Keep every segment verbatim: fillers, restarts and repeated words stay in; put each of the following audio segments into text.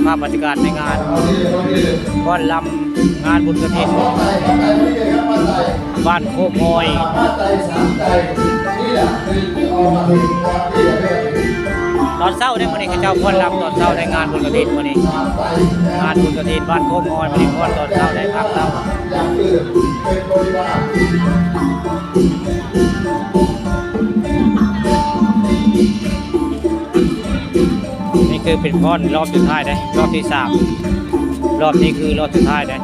ภาพบรรยากาศในงานฟ้อนรำงานบุญกฐินบ้านโคกมอย ตอนเช้าเนี่ย มื้อนี้เขาเจ้าฟ้อนรำตอนเช้าในงานบุญกฐิน มื้อนี้งานบุญกฐินบ้านโคกมอย มื้อนี้ฟ้อนตอนเช้าในภาคเช้า นี่คือเป็นฟ้อนรอบสุดท้ายเด้ รอบที่สาม รอบนี้คือรอบสุดท้ายเด้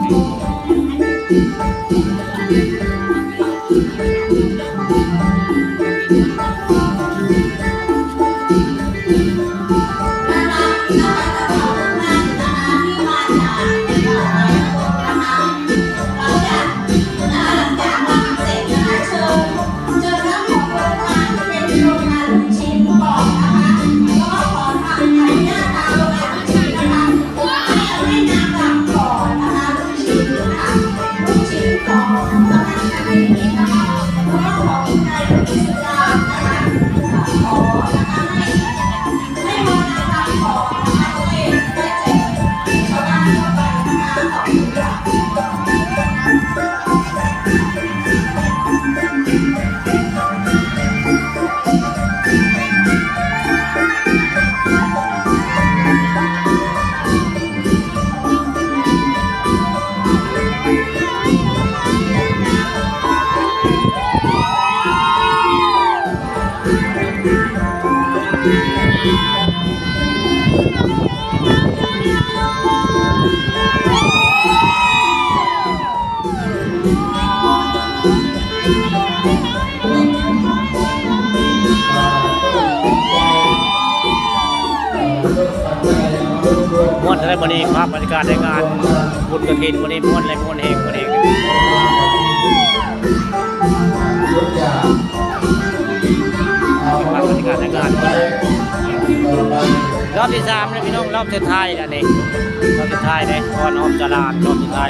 ม่วนเท่าไรมื้อนี้ ภาพบรรยากาศในงานบุญกฐินมื้อนี้ ม่วนเลย ม่วนแฮงมื้อนี้ ภาพบรรยากาศในงาน รอบที่สามเลยพี่น้อง รอบสุดท้ายแล้วนี่ รอบสุดท้ายเลย ก่อนออกจราจร รอบสุดท้าย